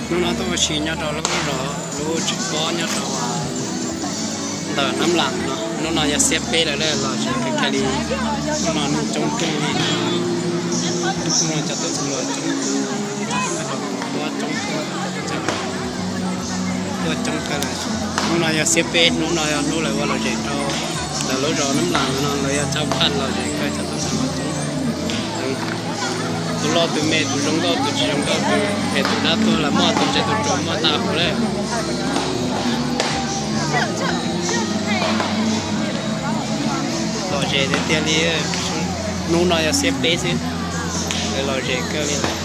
Hnub no tuaj ua si nyob rau lub zos lub tsev pob nyob rau ntawm Nab Las no. Hnub no yog xiab peb lawm, los zem kawg kiag li. Hnub no neeg coob kawg li. Hnub no cov tub txhua coob, tuaj coob kawg lawm. Hnub no yog xiab peb, hnub no yog hnub lawv ua lom zem rau lawv lub zos Nab Las no, lawv yog tsab phaj lom zem kawg, cov tub txhua coob. Tus loj tus me, tus zoo nkauj tus tsis zoo nkauj, tus phem tus dab tuag los muaj, tus ntse tus ruam muaj tag huv lawm. Lom zem tiag tiag li. Hnub no yog xiab peb xwb, lawv lom zem kawg li lawm.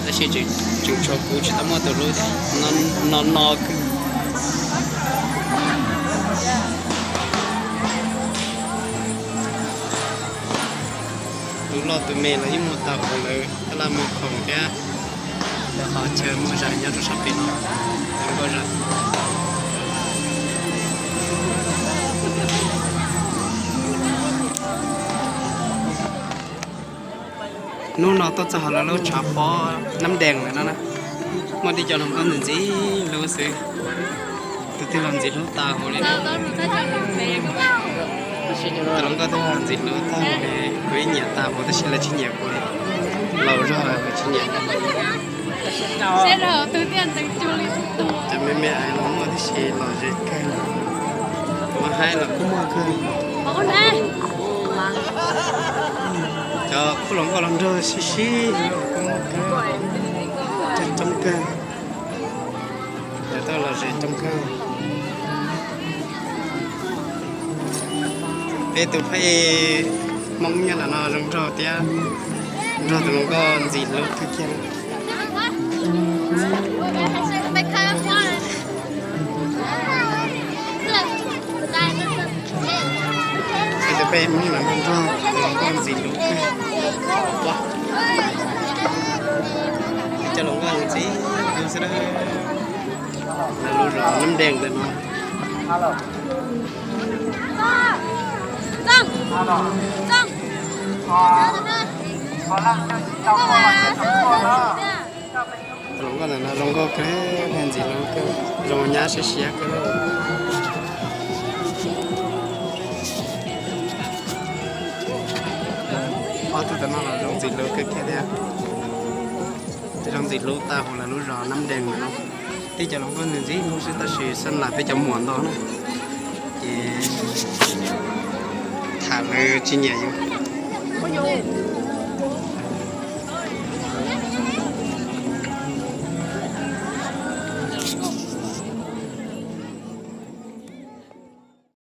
Tab sis tseem tshuav kuv tsis tau muaj tus hlub thiab, no no kawg. Tus loj tus me los yeej muaj tag huv, lawv tab laj mus khoom thiab, lawv qhov chaw muaj zais nyob rau sab pem no, zoo nkauj zog. Hnub no tuaj txog hauv lawv lub tshav pob Nab Dees lawm no na, muaj tib co hluas nkauj ntxim ntxim hlub xwb. Tus twg los ntxim hlub tas huv li. Tus hluas nkauj twg los ntxim hlub tas huv li, kuv yeej nyiam tas huv tab sis lawv tsis nyiam kuv li. Laus zog lawm tsis nyiam. Cov me me ais los muaj tib si lom zem kawg, kuv haib los kuj muaj kawg. Cov khub hluas nkauj los nrog sib sib kuj muaj kawg, coob kawg. Cov tuaj lom zem coob kawg. Peb tus pheej Hmoob nyob ntawm no zoo nraug thiab, nrog tus hluas nkauj ntxim hlub kawg kiag. Peb tus pheej Hmoob no nrog tus hluas nkauj ntxim hlub kawg. Cov hluas nkauj ntxim hlub xwb. Lawv lub zos Nab Dees ntawm no. Tus hluas nkauj ntawm no zoo nkauj kawg, ntxim hlub kawg, zoo nyab siab siab kawg. Ob tug ntawm no los zoo ntxim hlub kawg kiag thiab. Zoo ntxim hlub tas huv lawv lub zos Nab Dees ntawm no. Tib cov hluas nkauj ntxim hlub xwb tab sis xab las peb cov muam ntau na, ces tham lawv tsis nyiam yus.